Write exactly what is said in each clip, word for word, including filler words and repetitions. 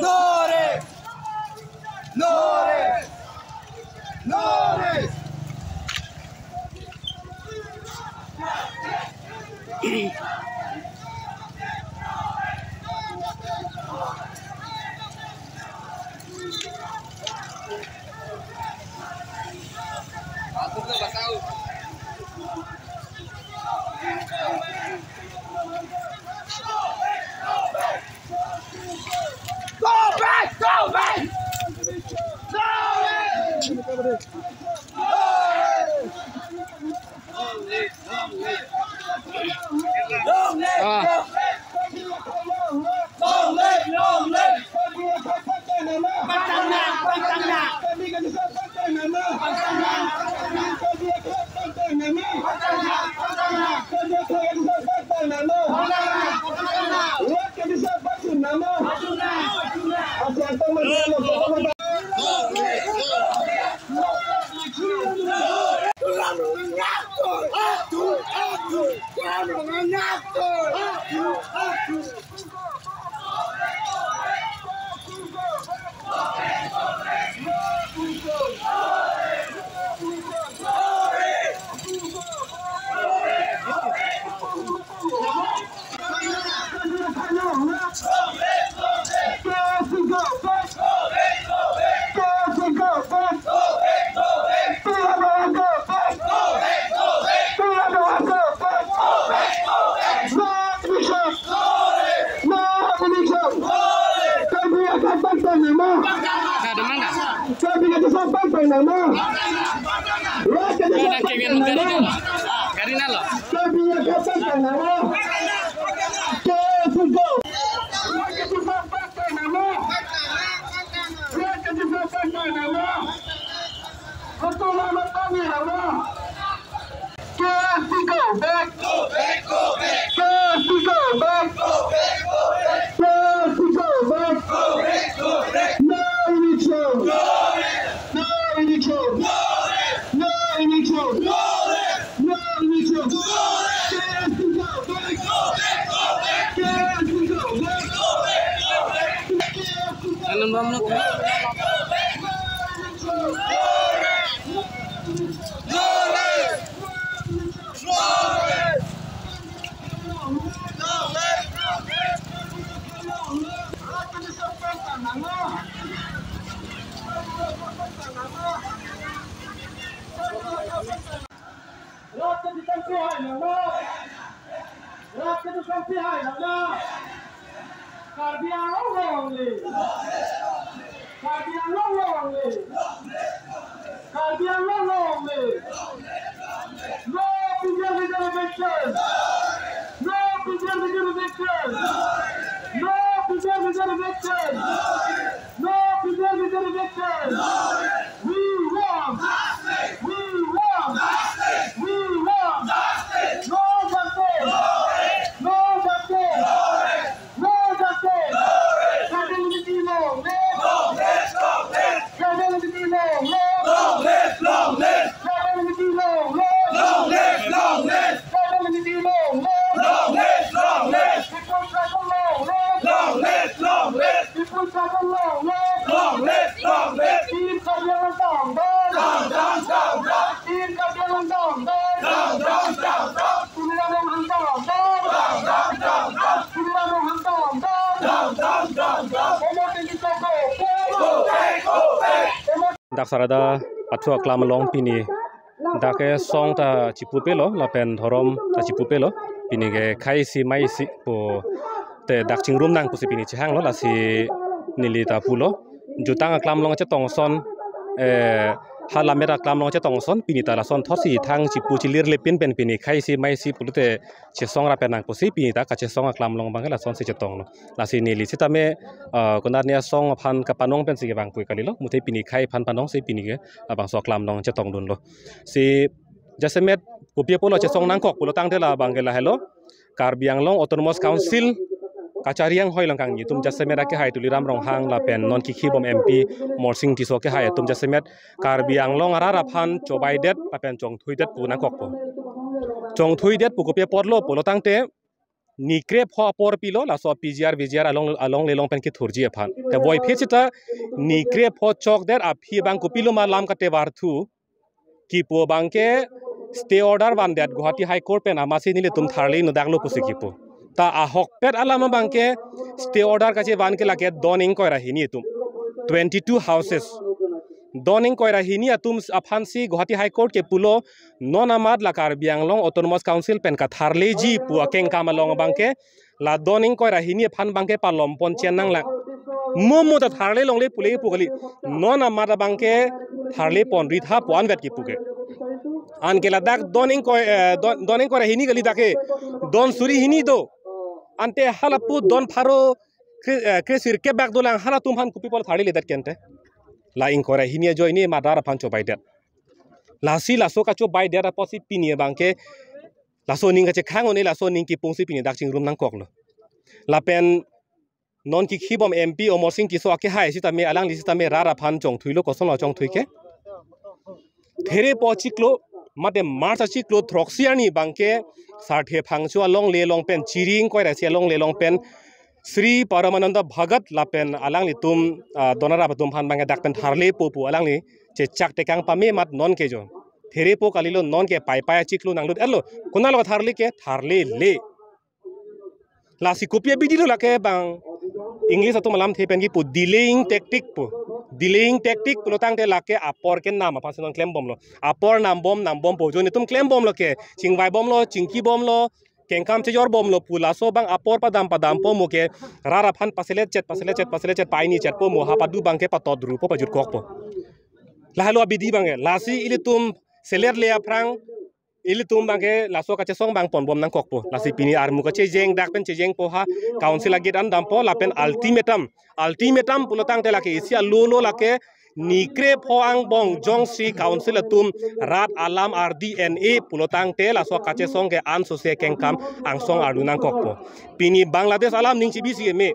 No rest! No rest! No rest! Go back! Go back! Go back! Long live! Ah. Long live! Long live! Long live! Long live! Pantang nang! Pantang nang! Pantang nang! Pantang nang! Pantang nang! Pantang nang! Pantang nang! Pantang nang! Pantang nang! Pantang nang! Gari nalo. K S P go back! Go back, go back! K S P go back! Go back, go back! K S P go back! Go back, go back! No eviction! No eviction! No eviction! No eviction! No eviction! No eviction! K S P go back! Go back, go back! K S P go back! Go back, go back! K S P go back! Anam Ramno. No eviction! No rest! No rest! Karbi Anglong long live! Karbi Anglong long live! Karbi Anglong long live! No P G R V eviction! No P G R V eviction! No P G R V eviction! No P G R V eviction! We want! We want! We want! No justice! No justice! No justice! Tribal unity long live! Long live, long live! Tribal unity long live! Long live, long live! Tribal unity long live! Long live, long live! Tribal unity long live! Long live, long live! People's struggle long live! Long live, long live! People's struggle long live! Long live, long live! Team Karbi Anglong down, down! Down, down, down, down! Team Karbi Anglong down, down! Down, down, down, down! Tuliram Ronghang down, down! Down, down, down, down! Tuliram Ronghang down, down! Down, down, down, down! Emo Tengki Tokbi, go back! Go back, go back! Emo Dak sar adai pathu aklam along pini dak ke song ta chipupelo lapen dhorom ta chipupelo. Pini ke khai isi mai isi pu te dak chingrum nang pusi pini chehanglo, lasi neli ta pulo. Jutang aklam along chetong ason, eh, ha lammet aklam along chetong ason pini ta lason thotsi thang chipu chilir lepin pen pini khai isi mai isi pulote chesong ra pen nang pusi pini ta kachesong aklam along abang ke lasonsi chetonglo. Lasi neli sitame, eh, konat nia song aphan kapanong pensi kevang pui kalilo. Muthe pini khai aphan panongsi pini ke labangso aklam along chetongdunlo. Si jasemet kopi apotlo chesong nangkok pulo tangte labang ke lahelo. Karbi Anglong Autonomous Council kachari anghoi along kangni atum jasemet akehai Tuliram Ronghang lapen non kikhibom M P Morsing Tisso akehai atum jasemet Karbi Anglong arat aphan chobaidet lapen chongthuidet pu nangkokpo. Chongthuidet pu kopi apotlo pulo tangte ni krepho apor pilo, laso P G R, V G R along, alongle along pen kethurji aphan. Te voiphit seta ni krepho chokdet aphi abang kopilo ma lam katevar thu kipu abangke stay order vandet Guwahati High Court pen amatsi nelitum tharle nodak lo pusi kipu. Ta ahokpet alam abangke stay order kachevan ke lake don ingkoi ra hini atum. Twenty-two houses. Don ingkoi ra hini atum aphansi Guwahati High Court ke pulo non amat la Karbi Anglong Autonomous Council pen katharleji pu akengkam along abangke la don ingkoi ra hini aphan abangke palom pon chen nanglang. Mo mo ta tharle longle pule pu kali. Non amat abangke tharle pon ritha pu anvet kipu ke. Anke ladak don ingkoi, eh, don, don ingkoi ra hini kali dak ke. Don suri hini do. Ante halapu don pharo kre-, eh, kresirkep bak dolang, halatum aphan kopi apot tharle ledet ke ante. La ingkoi ra hini ajoine mat rat aphan chobaidet. Lasi laso kachobaidet apotsi pini abangke laso aning kachekhang un-e, laso aning kipungsi pini dak chingrum nangkoklo. Lapen non kikhibom M P Amarsing Tisso akehai sitame alangli sitame rat aphan chongthuilo, kosonlo chongthui ke. Therepo achiklo, mate March achiklo throksi arni abangke Sarthe Phangcho alongle along pen, Chiri ingkoi ra isi alongle along pen, Shri Paramananda Bhagat lapen alanglitum, ah, don arap atum aphan abangke dak pen tharlepo pu alangli chechak tekang pame mat non ke jo. Therepo kalilo, non ke paipai achiklo nanglut-etlo. Konatlo tharle ke, tharlele. Lasi kopi abidi lo lake bang English atum alamthe pen kipu delaying tactic pu. Delaying tactic pulo tangte lake apor kenam aphansi non klembomlo. Apor nambom nambompo, jo netum klembomlo ke. Chingvaibomlo, chingkibomlo, kengkam chejorbomlo pu laso abang apor padam padampo mo ke rat aphan paselet chet, paselet chet, paselet chet, paini chetpo mo, hapadu abangke patotrupo, pajutkokpo. Lahelo abidi abangke. Lasi ilitum selet le aphrang, ilitum abangke laso kachesong abang ponbom nangkokpo. Lasi pini armu kachejeng dak pen chejengpo ha, council agate an dampo lapen ultimatum. Ultimatum pulo tangte lake isi alolo lake ni krepho angbong jongsi council atum rat alam ardi en-e pulo tangte laso kachesong ke ansose kengkam angsong ardu nangkokpo. Pini Bangladesh alam ning chibisi eme.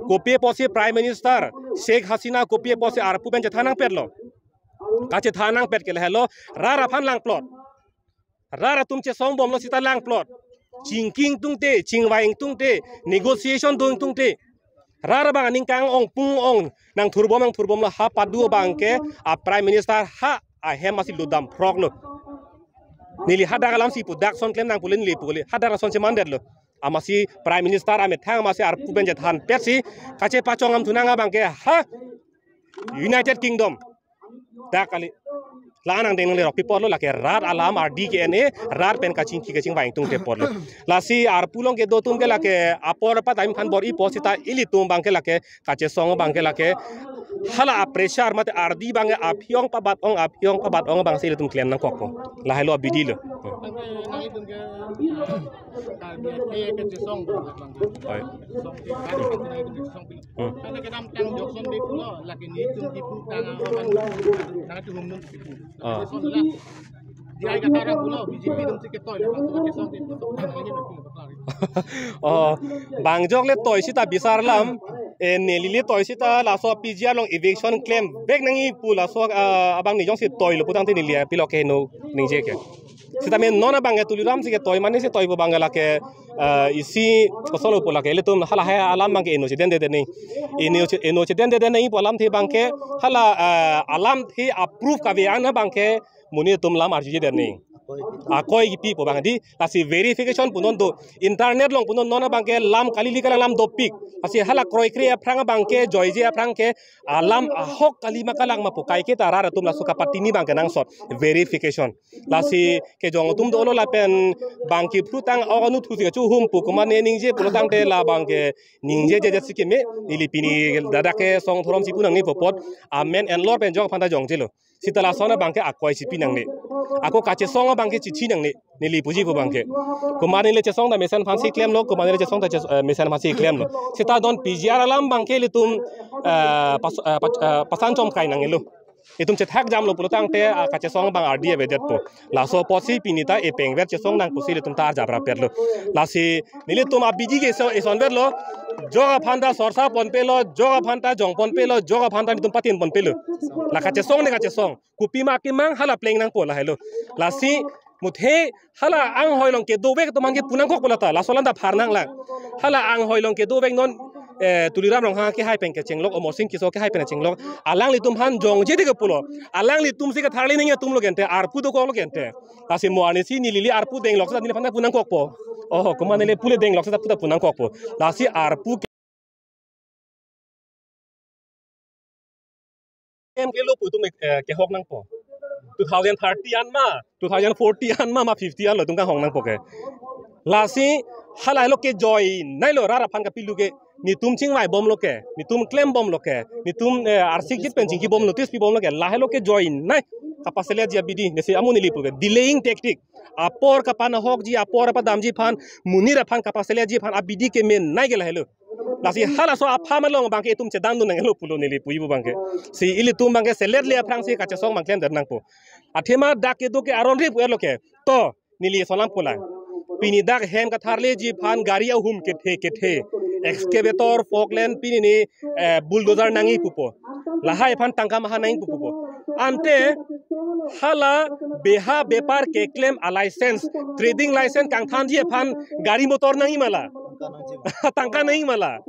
Kopi apotsi Prime Minister Sheikh Hasina kopi apotsi arpu pen chethan nangpetlo. Kachethan nangpet ke lahelo, rat aphan langplot. Rat atum chesongbomlo seta langplot. Chingki ingtungte, chingvai ingtungte, negotiation do ingtungte. Rat abang aning kang-ong pung-ong nangthurbom nangthurbomlo, hapadu abangke a Prime Minister ha ahem amatsi lutdam phroklo. Neli hadak alamsi pu dak ason klem nang pule neli pu kali. Hadak ason chemandetlo. Amatsi Prime Minister amethang amatsi arpu pen chethanpetsi kachepachong amthunang abangke ha United Kingdom. Dak kali. La-an angdeng nangle rokpi apotlo, lake rat alam ardi ke en-e, rat pen kachingki kachingvai ingtungte apotlo. Lasi arpu along kedo atum ke lake apor padam aphan bor-ipo seta ilitum abangke lake kachesong abangke lake hala a pressure mate ardi abangke aphi-ong pabat-ong, aphi-ong pabat-ong abangsi ilitum klem nangkokpo. Lahelo abidi lo. Tangte nanglitum ke Karbi akhei kachesong abang. Oi. Song, Karbi akhei kachesong. Hmm. Tangte kedamtang Johnson Bey pulo, lake nelitum kipu tang abang, tang tu humnum kipu. Ah. Johnson la. Dia ka tara pulo, B J P atumsi ketoi, la, so kachesong kipu, so kachesong kipu, so kachesong kipu. Oh, bang jok le toi seta bisar alam, eh, neli le toi seta laso P G R along eviction klemvek nangji pu laso, ah, abang ni jongsi toilo pu tangte neli aphi lo ke no ningje ke. Sitame non abangke Tuliram si ketoi mane si toipo abangke lake, eh, isi kosonlo pu lake ilitum halahai alam abangke eno chedendedet nangji. Eno che-, eno chedendedet nangji pu alamthe abangke hala, eh, alamthe approve kave-an abangke monit atum lam arjujedet nangji. Akoi kipipo abang di, lasi verification punon do. Internet along punon non abangke lam kali li kalang lam dopik. Lasi hala kroikre aphrang abangke, joije aphrang ke, alam ahok kali ma kalang ma pu kaiketa rat atum laso kapatini abangke nangsot. Verification. Lasi kejong atum dolo lapen bang kiphrutang ok anu thusi kachuhum pu komatne ningje pulo tangte la abangke ningjeje si keme, neli pini ladak ke song thorom si pu nangne pu apot, amen enlor pen jok aphanta jongjelo. Seta lason abangke akoi si pi nangne. Ako kachesong abangke chithi nangne. Neli puji pu abangke. Komat neli chesong ta mesen aphansi klemlo, komat neli chesong ta ches-, eh, mesen aphansi klemlo. Seta don P G R alam abangke ilitum, eh, pas-, eh, pas-, eh, pasan chomkai nanglo. Itum chethak jamlo pulo tangte, ah, kachesong abang ardi avedetpo. Laso apotsi pini ta epengver chesong nang pusi ilitum ta arjap rapetlo. Lasi nelitum abidi ke so isonvetlo. Jok aphanta sorsa ponpelo, jok aphanta jong ponpelo, jok aphanta nelitum patin ponpelo. La kachesong ne kachesong. Kopi ma kimang hala pleng nangpo lahelo. Lasi Muthe hala anghoi along kedovek atum aphan ke pu nangkokpo lata, laso alam ta phar nanglang. Hala anghoi along kedovek non, eh, Tuliram Ronghang kehai pen kechenglok, Amarsing Tisso kehai pen chenglok. Alanglitum aphan jongje de kepulo. Alanglitum si katharli nangji atum lo kente, arpu dokoklo kente. Lasi mo arnisi neli le arpu denglok seta neliphan ta pu nangkokpo. Oh, komat neli pule denglok seta pu ta pu nangkokpo. Lasi arpu ke-, em kelo pu atum, eh, kehok nangpo. Two thousand thirty an ma, two thousand forty an ma, ma fifty an lo atum kanghong nangpo ke. Lasi halahelo kejoinei lo rat aphan kapilu ke. Netum chingvai bomlo ke, netum klem bomlo ke, netum, eh, arsik jit pen chingki bom notice pi bomlo ke, lahelo kejoinei. Kapaseletji abidi, nesi amu neli pu ke, delaying tactic. Apor kapanahokji, apor kapadamji aphan, monit aphan kapaseletji aphan abidi kemenei ke lahelo. Lasi halaso apham along abang ke itum chedandun nanglo pulo neli puji pu abang ke. Si ilitum abang ke seletle aphrangsi kachesong abang klemdet nangpo. Athema dak kedo ke aron ri pu-etlo ke. To, neli laso alam pulang. Pini dak hem katharleji aphan gari ahum kethe kethe. Excavator, forklift, pini ni, eh, bulldozer nangji pupo. Lahai aphan tangka maha nangji pupo. Ante hala beha bepar keklem a-license, trading license kangthanji aphan gari motor nangji ma la? Tangka nangji ma la?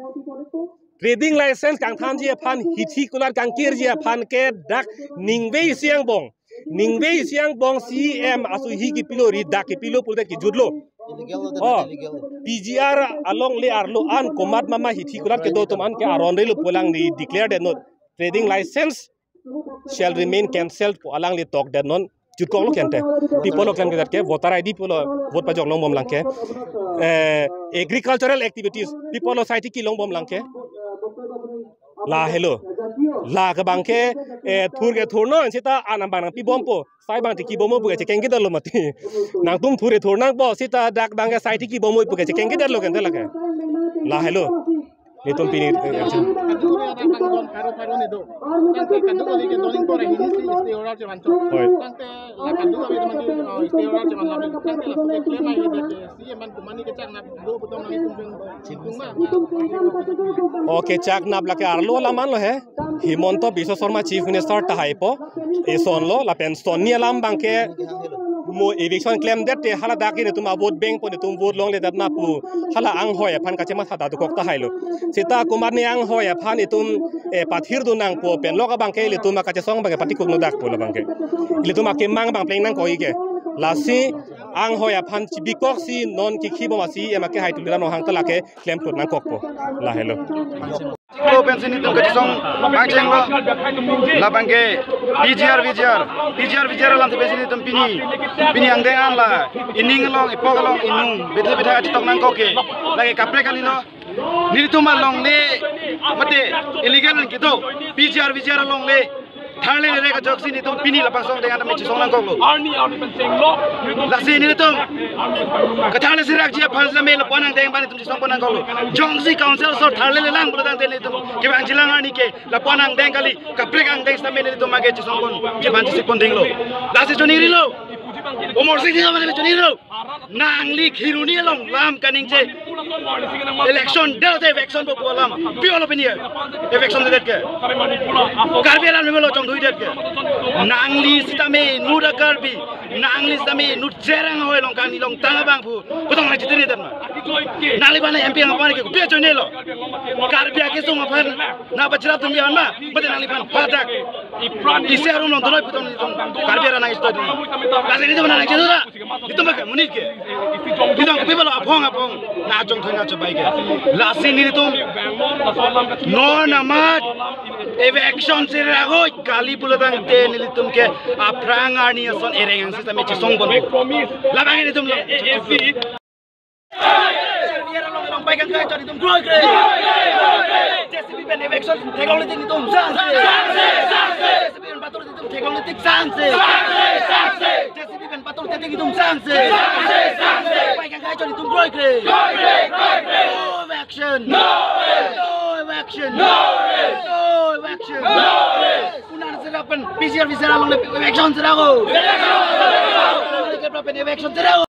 Trading license kangthanji aphan, hithi kulat kangkirji aphan ke dak ningve isi angbong. Ningve isi angbong C E M asuhi kepilo ri dak kepilo pulote kejutlo. Illegal lo, oh, illegal. P G R alongle arlo an komat mama hithi kulat kedo atum an ke aron rilo pu alangli declare detnon. Trading license shall remain cancelled pu alangli tok detnon. Jutkoklo kente. Pi apotlo klem kedet ke, voter I D pu lo vote pajok longbom lang ke. Eh, agricultural activities, pi apotlo site ki longbom lang ke. Lahelo. La ke abang ke, eh, thur ke thurnon, seta an abang nangpi bompo. Sai abang tiki bompo pu ke chekeng kedetlo mati. Nangtum thur ke thur nangpo, seta dak abang ke site ki bompo pu ke chekeng kedetlo kente lake. Lahelo. Netum pini, eh, hoi. Okay, chak nap lake arlo alam anlo he. Himanta Biswa Sarma Chief Minister tahaipo. Eson lo, lapen sonni alam abang ke mo eviction klemdet te hala dak netum a-vote bank pu netum vote longledet na pu hala anghoi aphan kachematha dokok tahailo. Seta komat ni anghoi aphan itum, eh, pathirdun nangpo pen lok abang ke ilitum akachesong abang ke patikuk nodak pu labang ke. Ilitum akemang abang pleng nangkok-i ke. Lasi anghoi aphan chibikoksi non kikhi bom a-C E M akehai Tuliram Ronghang ta lake klemklut nangkokpo. Lahelo. Lo pensi netum kachesong pangchenglo. Labang ke P G R V G R, P G R V G R alam pensi netum pini, pini angdeng an la, ining along, ipok along, inung, bethe bethe achitok nangkok ke. Lake kaprek kalilo. Netum alongle, mate, illegal kedo, P G R V G R alongle tharle le kajoksi netum pini lapuson angdeng an ta me chesong nangkoklo. Arni arni pen chenglo. Lasi netum katharle serakji aphan same lapuson angdeng abang netum chesong pon nangkoklo. Jongsi council aso tharle le lang pulotangte netum kevang jilang arni ke lapuson angdeng kali, kaprek angdeng same netum age chesong pon, chepan chesik pon dinglo. Lasi chonirilo. Amarsing Tisso mane chonirilo. Nangli Kheroni along lam kaningje. Election date eviction pu alam. Pi olo pini eviction date ke. Karbi alam lo chongdui date ke. Nangli sitame inut a-Karbi. Nangli sitame inut cherang hoi along kani along tang abang pu. Putong nang chitiri date ma. Nangli bana M P angpan ke pi chonelo. Karbi akesung aphan nangpachirap tum bian ma. Mate nangliphan padak. Isi arum along donoi putong nelitum Karbi arat nang-isto dun. Lasi netum nang chedura. Netum bak monit ke. Netum ke people aphong aphong. Na chongthoi na chobai ke. Lasi netum non amat eviction sera hoi kali pulotangte netum ke aphrang arni ason ereng angsi tame chesong pon. Labang netum lo. J C B pen eviction theklongle tik netum sangse. J C B pen patur tik netum theklongle tik sangse. J C B pen patur tik netum sangse. Pai kangkai chot netum kroikre. No eviction. No eviction. No eviction. Unan sera pen P G R V G R alongle eviction sera ho. Unan sera pen eviction sera ho.